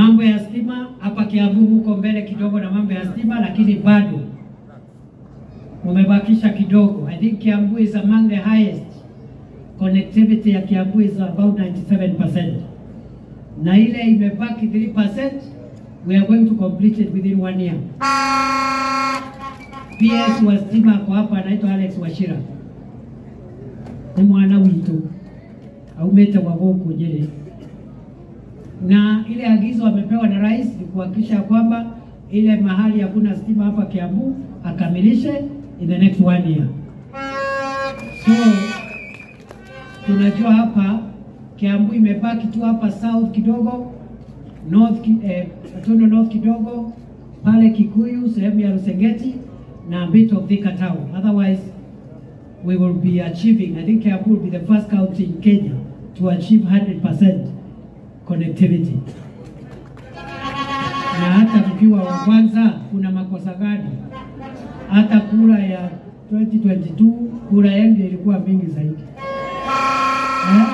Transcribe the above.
Mambo ya stima hapa Kiambu huko mbele kidogo na mambo ya stima, lakini bado umebakisha kidogo. I think Kiambu is among the highest. Connectivity ya Kiambu is about 97%. Na ile imebaki 3%, we are going to complete it within one year. PS wa stima ako hapa, anaitwa Alex Wachira, ni mwana witu aumete wa gũkũ Nyĩrĩ, na ile agizo amepewa na rais ni kuhakikisha kwamba ile mahali hakuna stima hapa Kiambu akamilishe in the next one year. So tunajua hapa Kiambu imebaki tu hapa south kidogo, north Gatundu North kidogo, pale Kikuyu sehemu ya Rusengeti na a bit of Thika town. Otherwise we will be achieving, I think Kiambu will be the first county in Kenya to achieve 100% connectivity. Na hata mkiwa wa kwanza kuna makosa gani? Hata kura ya 2022 kura yenu ilikuwa mingi zaidi. Eh?